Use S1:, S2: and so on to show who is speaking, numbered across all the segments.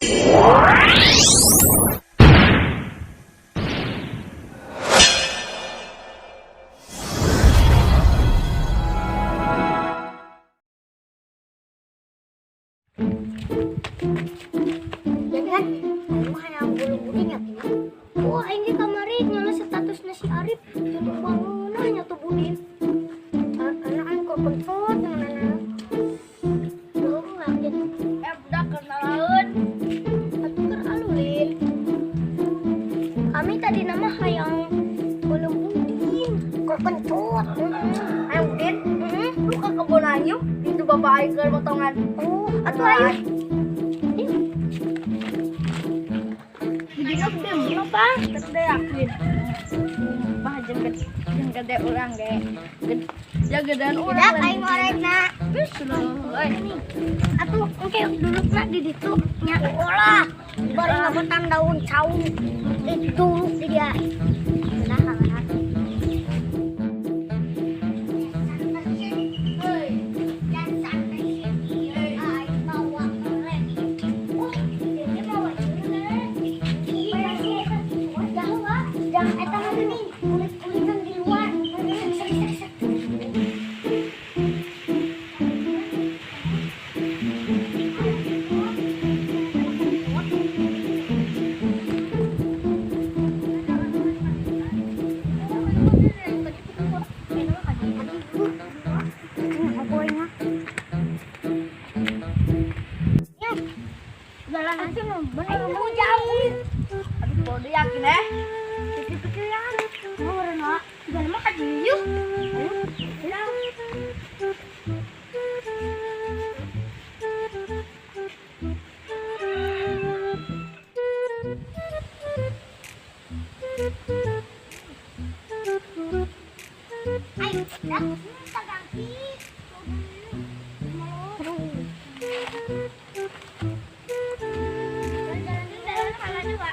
S1: Jangan, aing mah hayang bulu budin ya tina. Oh, aing ge kamari nyala statusna si Arif, jeung bangunna nya tuh budin. Anak aing kok kencot nana. Duh, yakin.
S2: Eh, budak kenalaun.
S1: Atuh keur alulin. Kami tadi nama hayang bulu budin, kok kencot.
S2: Ayo Udin,
S1: Heeh.
S2: lu ke kebun ayu, itu bapak aing keur potongan.
S1: Oh, atuh ayo.
S2: Budinna gede mana, Pak? Gede yakin. Sumpah jeung gede urang ge. Ya gedean urang.
S1: Udah aing orekna.
S2: Geus lah, euy.
S1: Atuh engke dudukna di ditu nya. Ulah, bari ngabetan daun cau. Duduk di dia. Nah, nah. Jalan aja bener jauh.
S2: Aduh, bodoh yakin eh.
S1: Pikir-pikiran. Mau rena, jangan makan yuk. Ayo. Ayo, dah. Kita ganti. Aduh. Jalan-jalan dulu, jalan kemana juga?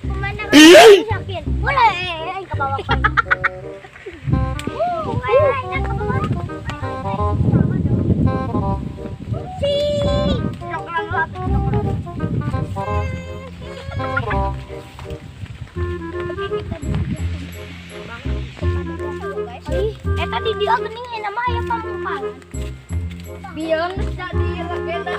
S1: Pemandangan yakin. Boleh, aing ke bawah. Aing ke bawah. Si,
S2: Coklat lah, coklat.
S1: Ih, eta di dieu geuning aya nama aya pamungkalan.
S2: Biar geus jadi legenda.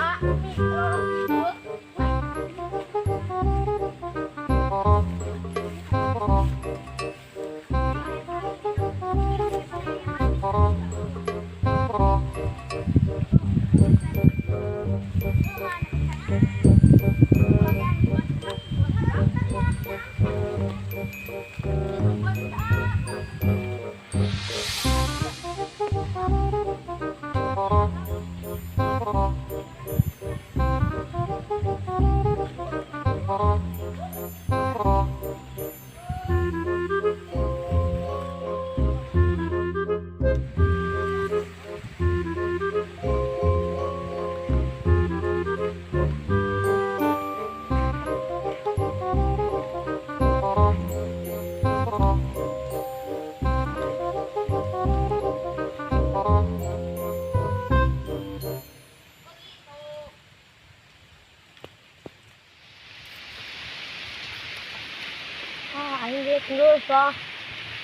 S1: Ah, aing ge geus lah.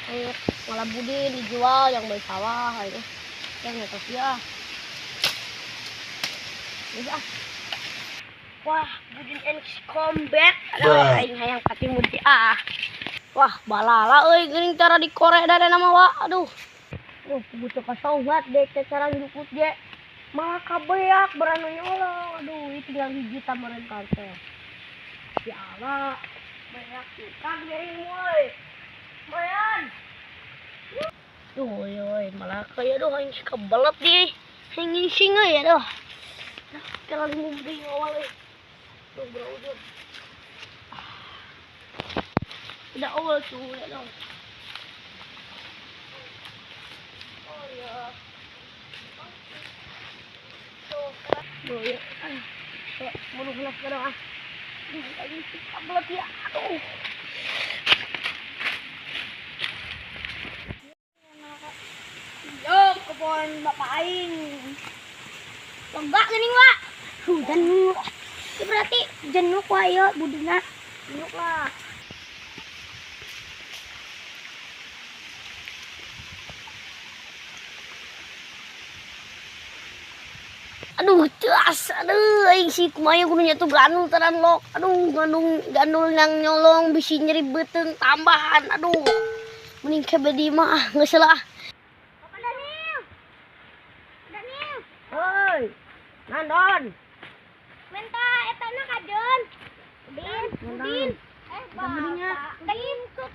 S1: Aing malah budin dijual yang beli sawah aing. Yang ngetos ya. Geus ah. Wah, budin and comeback. Aduh, aing hayang katimun ti ah. Wah, balala euy geuning cara dikorek da nama wa. Aduh. Duh, butuh kasaubat deh cara jukut ge. Malah kabeak beranu nyolong. Aduh, itu tinggal hiji tambahan kantor. Ya Allah. Banyak tukang dari woi. Lumayan. Duh, oi, malah kayak aduh aing kebelet di. Aing ngising euy aduh. Nah, terlalu ngumpul awal euy. Tuh, bro, udah. Udah awal tuh, ya dong. Oh ya. Aduh, bulu gelas kadang ah. Aduh, kabelet ya. Aduh. Yo, kebon bapak aing. Enggak geuning, Wak. Jenuh. Berarti jenuh wae yo budina. Jenuh lah. Aduh, ceas. Aduh, aing si kumaha kudu nya tuh gandul taran lok. Aduh, gandul nang nyolong bisi nyeri beuteung tambahan. Aduh. Mending ke bedi mah geus lah. Bapak Daniel. Daniel. Hoi. Nandon. Minta eta na kajeun. Udin, Udin. Bapak. Udin, tuh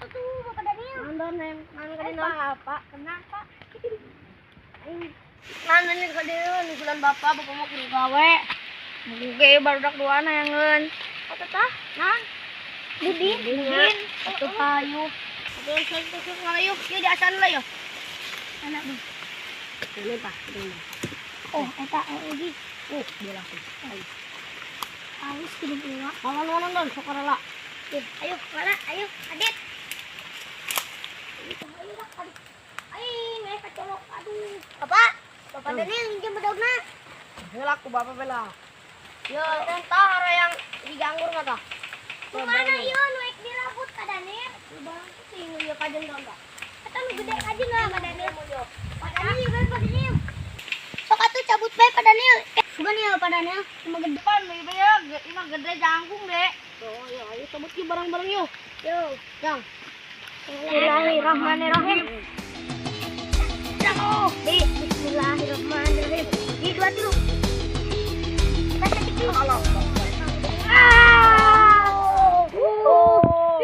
S1: Bapak Daniel. Nandon yang nang ka Bapak, kenapa? Aing nandon ni kajeun bulan bapak, bapak mau kudu gawe.
S2: Muge barudak duana yangeun.
S1: Atuh tah, nang. Budin, Budin. Atuh payu. Atuh sok ngalayu, ieu di asan lah yo. Anak bu. Ini tah, ini. Oh, eta lagi. Bola aku. Ayo. Halus kudu bola. Lawan don, sok rela. Ayo, wala, ayo, Adit. Ayo, Adit. Ayo, mereka colok. Aduh. Bapak, Bapak Daniel minjem bedogna. Heula ku bapak bela. Yo, entah hara yang diganggur mah tah. Kumana ieu nu ek dirabut ka Daniel? Bang, sing ieu kajen enggak. Eta nu gede kajen lah Pak Daniel. Pak Daniel, Pak Daniel. Sok atuh cabut bae Pak Daniel. Sugan ya Pak Daniel, cuma gede
S2: pan ieu ya, imah gede jangkung deh.
S1: Oh, ya ayo cabut yuk bareng-bareng yuk. Yo, jang. Bismillahirrahmanirrahim. Oh, bismillahirrahmanirrahim. Di dua tilu. Baca tilu. Allah. Ah.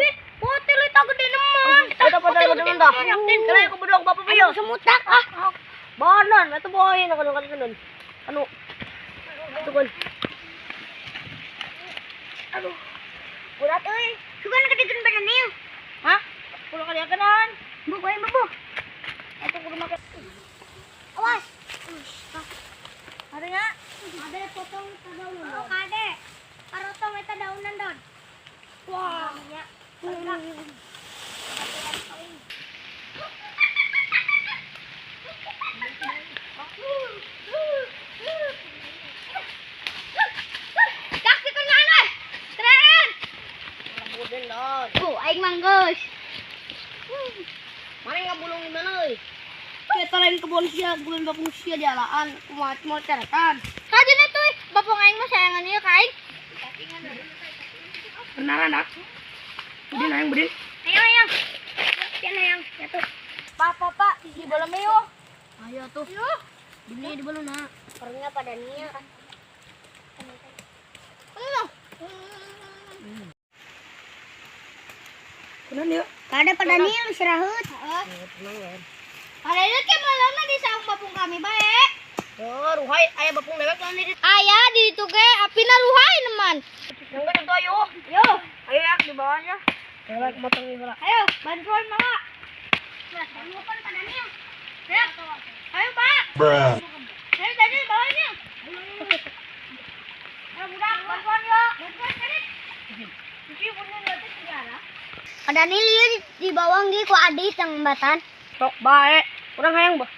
S1: Ih, potel eta gede neman. Eta potel gede neman tah. Kira aku bedog bapak pieu. Semutak ah. Bonon, eta boy na kanu kanu. Anu. Tugon. Aduh. Urat euy. Sugan kedegeun badan ieu.
S2: Hah? Kudu kadiakeun.
S1: Bu, bae bu. Atuh kudu make. Awas.
S2: Ada nya?
S1: Ada potong daun. Oh, kade. Parotong eta daunan, Don. Wah, nya. Kaki kenana? Tren. Budin, Don. Oh, aing manggeus. Mana ngabulung di mana euy? Kita lain kebun sia, kebun bapung sia dialaan, kumaha mau carekan.
S2: Kajeun atuh, bapung aing mah sayangan ieu ka aing.
S1: Benaran dak? Budin aing budin.
S2: Ayo ayo. Pian hayang jatuh. Pak, pak, pak, di bola yo.
S1: Ayo tuh.
S2: Yo.
S1: Dibeli di bola na. Perutnya pada nia.
S2: Ayo.
S1: Kunaon yuk?
S3: Kada pada nia istirahat.
S2: Heeh.
S1: Tenang ya.
S2: Pada itu ke malana di saung bapung kami bae.
S1: Oh, ruhai aya bapung dewek lawan di.
S2: Aya di ditu ge apina ruhai neman.
S1: Yang gede tuh ayo.
S2: Yo, ayo ya di bawahnya.
S1: Heula motong ieu heula.
S2: Ayo, bantuan mama.
S3: Nah, kan pada nia.
S2: Ya. Ayo, Pak.
S4: Bruh.
S2: Ayo tadi bawahnya. Ayo budak, bantuan yo. Bantuan tadi. Iki punya nanti segala.
S3: Pada nia di bawah ge ku Adit yang batan.
S1: Sok bae. Urang hayang bah.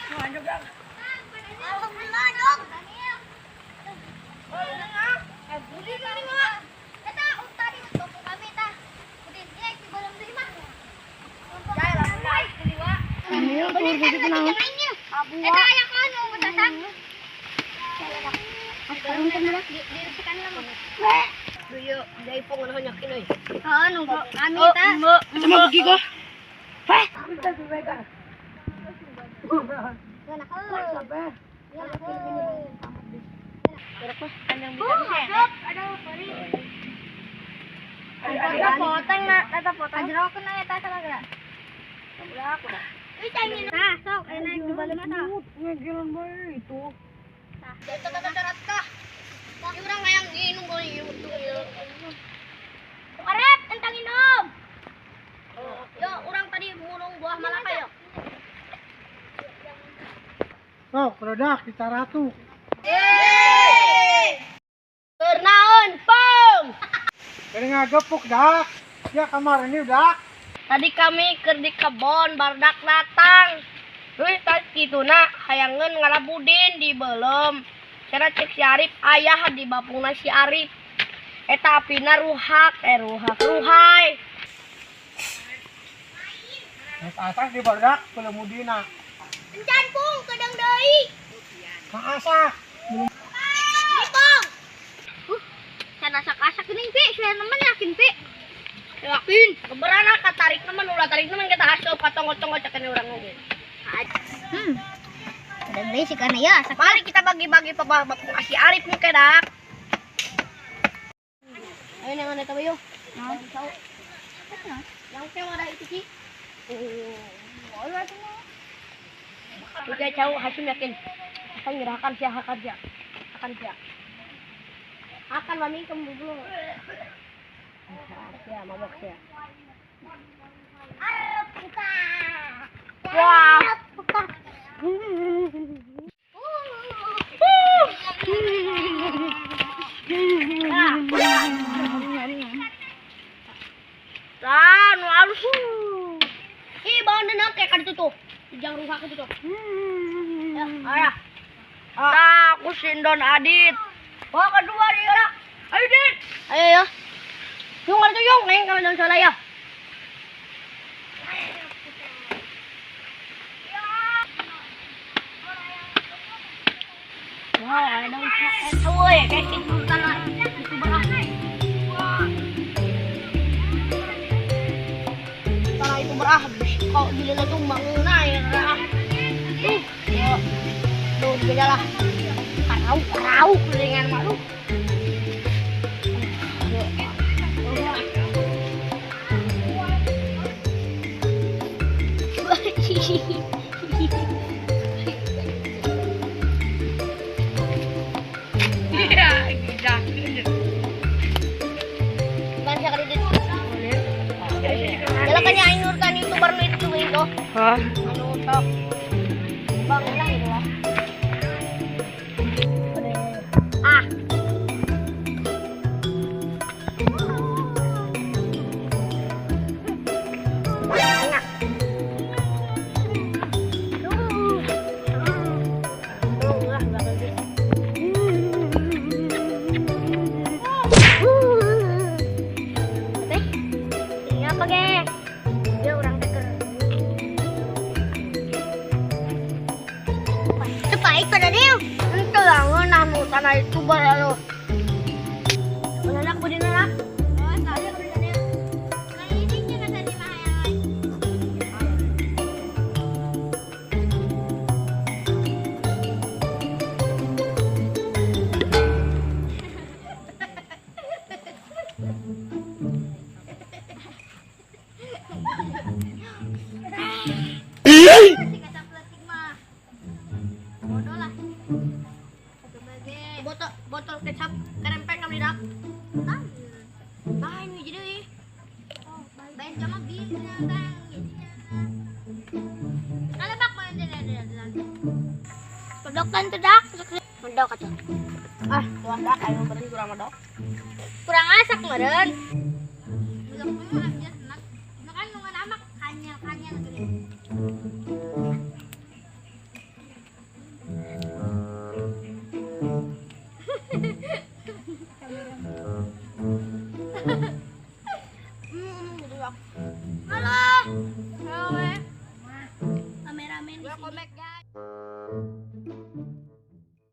S3: Alhamdulillah, Dong. Arep entang inom.
S1: Yo, orang tadi mulung buah malaka yo.
S5: Oh, produk di Taratu.
S4: Ngagepuk dak. Ya kamar ini dak.
S1: Tadi kami keur di kebon bardak datang. Terus tadi kituna hayangeun ngalabudin di belem. Cara cek si Arif ayah di bapungna si Arif. Eta apina ruhak, ruhai.
S4: Geus asak di bardak belemudina.
S3: Encan pung kedeng deui.
S4: Ka asak.
S3: Pung. Can asak-asak geuning pi, saya nemen yakin pi.
S1: Yakin, keberana katarik nemen ulah tarik nemen kita asup katonggo-tonggo cek urang oge.
S3: Kedeng deui si kana ya asak.
S1: Mari kita bagi-bagi bapung si Arif nu kedak. Ayo nangan eta bayo. Naon? Yang teh wadah itu sih. Udah jauh Hasim yakin. Akan nyerahkan sia akan sia. Akan sia. Akan mami kamu belum. Sia mabok sia. Wah. Lah, nu alus. Ih, bawang deuneuh kayak kan itu tuh. Jangan rusak itu tuh. Ya, ayah. Nah, aku sindon Adit. Wah, kedua nih, ya. Ayo, Dit. Ayo, ya. Yung ada tuh, yung. Neng, kalau jangan salah, ya. Wah, ada daun woi, kayak gitu tanah. Itu berah. Tanah itu berah. Kalau gila tuh manguna ya. Tuh, tuh beda lah. Karau dengan malu. Iya, gila. Ban siya kredit. Jalan kan aing nurutan YouTuber nu itu itu. Hah? Anu tok. Bang lah itu lah. Ah. Enak. Tuh, lah enggak lagi.
S3: Teh. Ini apa ge? Dia orang teker. Teu pada dia.
S1: Ente lah ngeunah nu tanah YouTuber anu. Anak budina lah.
S3: Oh, tadi budina. Nah, ini nya tadi mah hayang lain. Si kata plastik mah. Bodoh lah.
S1: Botol kecap kerempeng kamu tidak? Nah, ini jadi.
S3: Oh, baik cuma bilang bang. Kalau bak mana jalan. Medok kan tidak? Medok aja.
S1: Ah, kurang dak, ayo berarti kurang medok.
S3: Kurang asak meren. Medok mah aja enak. Makan nungan amak kanyal-kanyal gede. Halo. Halo, kameramen di sini.